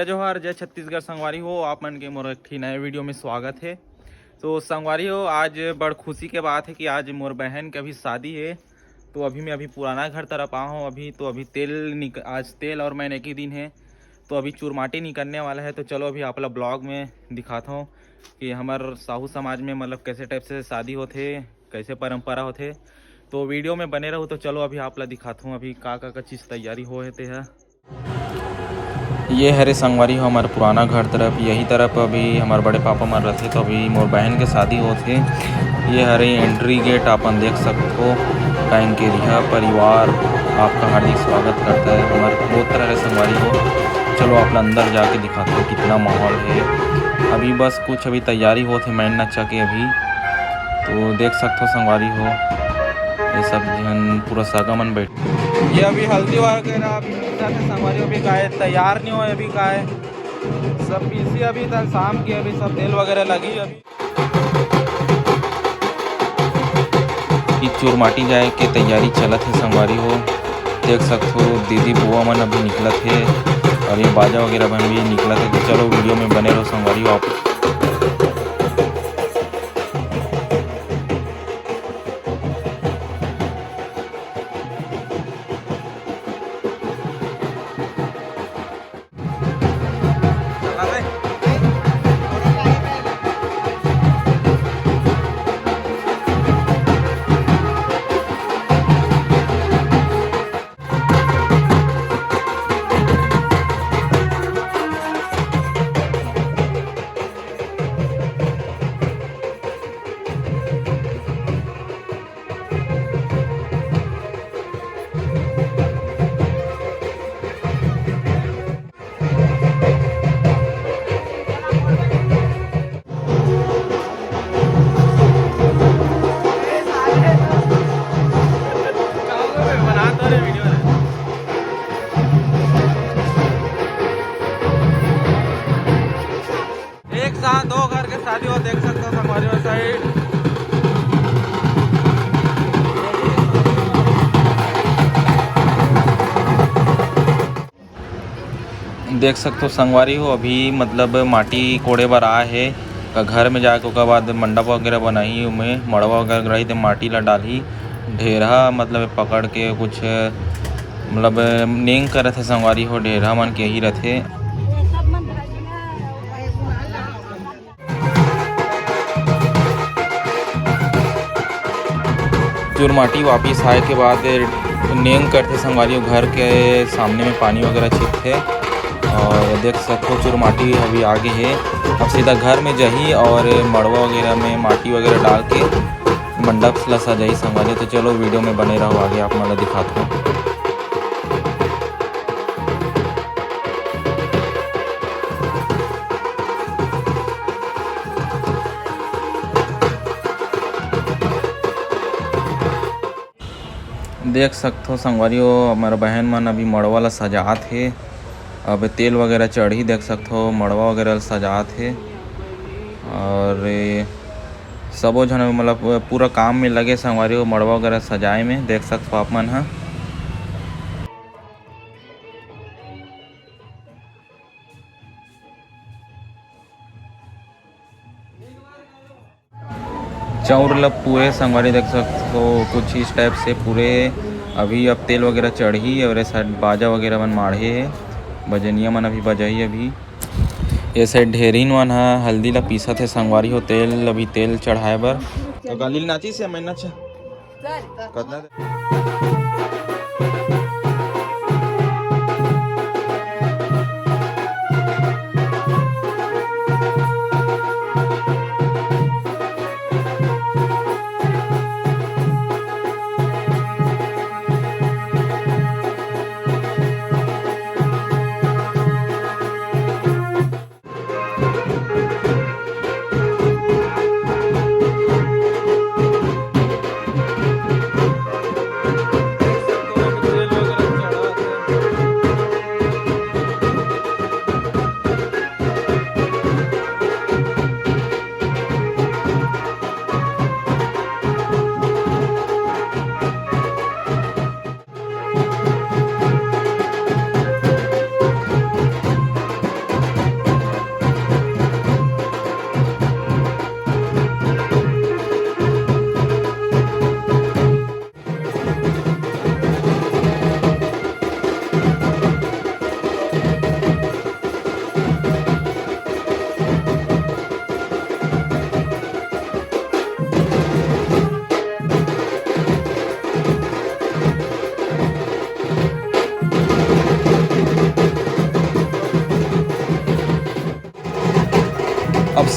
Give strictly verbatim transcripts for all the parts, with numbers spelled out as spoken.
जोहार, जय छत्तीसगढ़ संगवारी हो, आप मन के मोर एक ठी नए वीडियो में स्वागत है। तो संगवारी हो, आज बड़ खुशी के बात है कि आज मोर बहन के अभी शादी है। तो अभी मैं अभी पुराना घर तरफ आया हूँ। अभी तो अभी तेल निक आज तेल और मैन एक ही दिन है। तो अभी चूरमाटी निकलने वाला है। तो चलो अभी आप ला ब्लॉग में दिखाता हूँ कि हमर साहू समाज में मतलब कैसे टाइप से शादी होथे, कैसे परंपरा होथे। तो वीडियो में बने रहू। तो चलो अभी आप ला दिखाता हूँ अभी का का का चीज़ तैयारी होए हे तेहा। ये हरे संगवारी हो हमर पुराना घर तरफ, यही तरफ अभी हमर बड़े पापा मन रथे, तो अभी मोर बहन के शादी होत हे। ये हरे एंट्री गेट, आपन देख सकथो। काइन के रिहा परिवार आपका हार्दिक स्वागत करता है। हमर गोत्र हरे संगवारी हो। चलो आप ला अंदर जाके दिखाथो कितना माहौल है। अभी बस कुछ अभी तैयारी होत हे, मैन नचा के अभी। तो देख सकथो संगवारी हो, ये सब झन पूरा सगा मन बैठ ये अभी हल्दी वगैरह अभी पीसा थे संगवारी, अभी काय तैयार नहीं होए, अभी काय सब पीसी अभी तक शाम के अभी सब तेल वगैरह लगी अभी। कि चूरमाटी जाए के तैयारी चलत है संगवारी हो। देख सकथो दीदी बुआ मन अभी निकलत है और ये बाजा वगैरह मन भी निकलत है। तो चलो वीडियो में बने रहो संगवारी हो आप। एक साथ दो घर के शादी हो, देख सकते हो संगवारी हो साइड। देख सकथो संगवारी हो, अभी मतलब माटी कोड़े बर आए हे, का घर में जाके ओकर बाद मंडप वगैरह बनाही, ओमे मड़वा वगैरह रही ते माटी ला डालही। ढेरहा मतलब पकड़ के कुछ मतलब नेंग करत हे संगवारी हो, ढेरहा मन के ही रथे। चुरमाटी वापिस आए के बाद नेंग करथे संगवारी हो, घर के सामने में पानी वगैरह छिटथे। और देख सकथो चुरमाटी अभी आगे हे, अब सीधा घर में जाही और मड़वा वगैरह में माटी वगैरह डाल के मंडप ला सजाही संगवारी। तो चलो वीडियो में बने रहो, आगे आप मन ला दिखात हूँ। देख सकथो संगवारी हो, हमर बहन मन अभी मड़वा ला सजात हे। अब तेल वगैरह चढ़ही, देख सकथो मड़वा वगैरह ला सजात हे। और ये सबो झन मतलब पूरा काम में लगे संगवारी हो, मड़वा वगैरह सजाए में। देख सकथो आप मन ह। चाउर ल पूरे संगवारी देख सकथो, कुछ इस टाइप से पूरे। अभी अब तेल वगैरह चढ़ही और ये साइड बाजा वगैरह मन माढ़े हे, बजनिया मन अभी बजाही अभी। ये साइड ढेरिन मन ह हल्दी ल पीसत हे संगवारी हो, तेल, अभी तेल चढ़ाए बर। तो गाली ल नाचिस या मैं नाचा? कतना दे-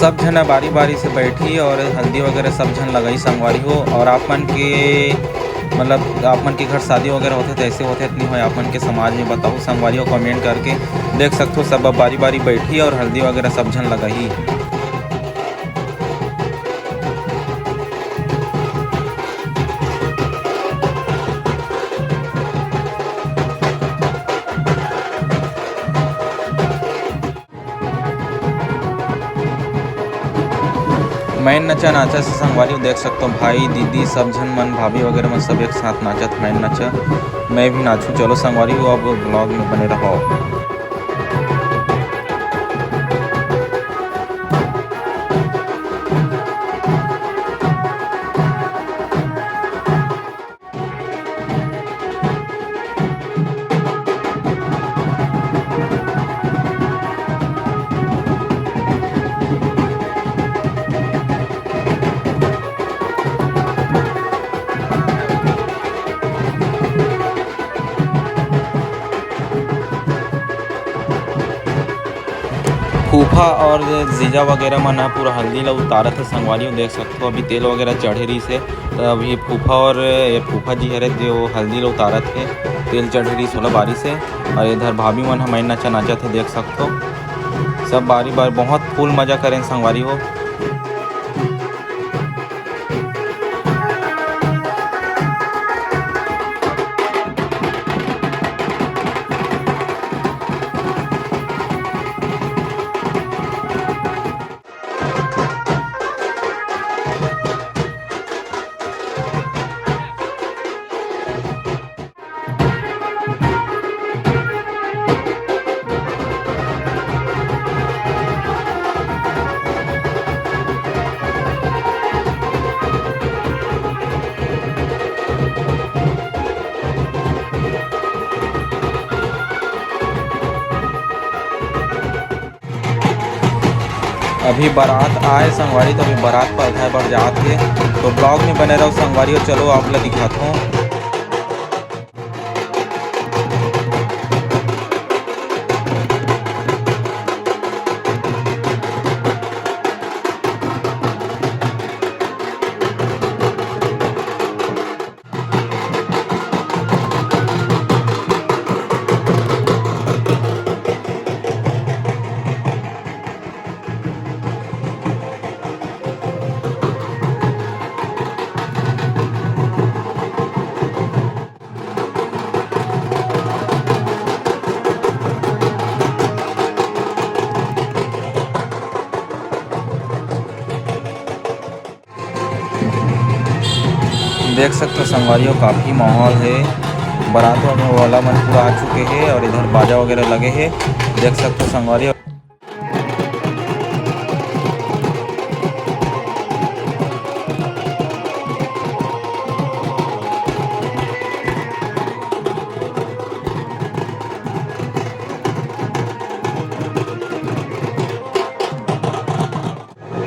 सब झन बारी-बारी से बैठी और हल्दी वगैरह सब झन लगाई संगवारी हो। और आप मन के, मतलब, आप मन के घर शादी वगैरह होथे त ऐसे होथे त नहीं होय, आप मन के समाज में बताहू संगवारी हो, comment करके। देख सकथो सब अब बारी-बारी बैठी और हल्दी वगैरह सब झन लगाही। मैन नचा नाचा से संगवारी हो देख सकथो, भाई, दीदी, सब झन मन, भाभी वगैरह मन सब एक साथ नाचत मैन नचा। मैं भी नाचूं, चलो संगवारी हो, अब vlog में बने रहो। फूफा और जीजा वगैरह मन ह पूरा हल्दी ला उतारत हे संगवारी हो, देख सकथो अभी तेल वगैरह चढ़े रहिस हे, त अभी फूफा और ये फूफा जी हरे जो हल्दी ला उतारत हे, तेल चढ़े रहिस ओला बारी से। और इधर भाभी मन ह मैन नचा नाचत हे, देख सकथो सब बारी बार बहुत full मजा करेन संगवारी हो। अभी बारात आए संगवारी, तो अभी बारात परघाए बर जात हे, तो vlog में बने रहो संगवारी, और चलो आप ला दिखात हूँ। देख सकथो संगवारी हो, काफी माहौल हे। बारात वाला मन पूरा आ चुके हे और इधर बाजा वगैरह लगे हे। देख सकथो संगवारी हो।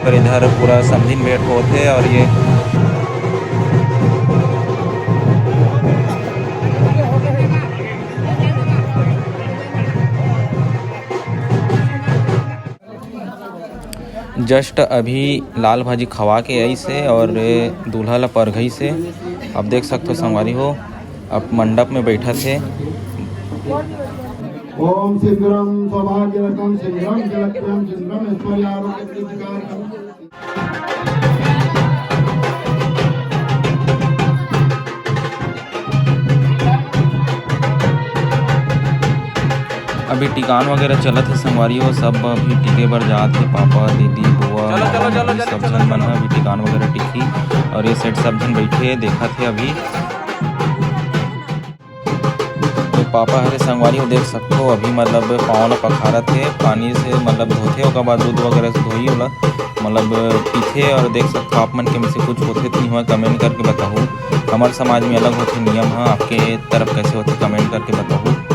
पर इधर पूरा समधिन भेंट होत हे और ये just अभी लाल भाजी खवा के आइस हे और दूल्हा ला परघइस हे। अब देख सकथो संगवारी हो, अब मंडप में बैठत हे। ओम सिंदूरम सौभाग्यरकम सिंदूरम तिलक्यम सिंदूरम ऐश्वर्यारोग्य प्रीतिकारकम। अभी टिकान वगैरह चलत हे संगवारी हो, सब अभी टिके बर जात हे, पापा, दीदी, बुआ, चलो, चलो, मामा, चलो, मम्मी, चलो, सब चलो, झन मन चलो। ह अभी टिकान वगैरह टिकही और ये side सब झन बैठे हे, देखत हे अभी। तो पापा हरे संगवारी हो, देख सकथो अभी मतलब पाँव ला पखारत हे, पानी से मतलब धोथे, ओकर बाद दूध वगैरह से धोही ओला। मतलब पीथे और देख सकथो आप मन के में से कुछ होथे तो नहीं होय, comment करके बताहू। हमर समाज में अलग होथे नियम ह, आपके तरफ कैसे होथे comment करके बताहू।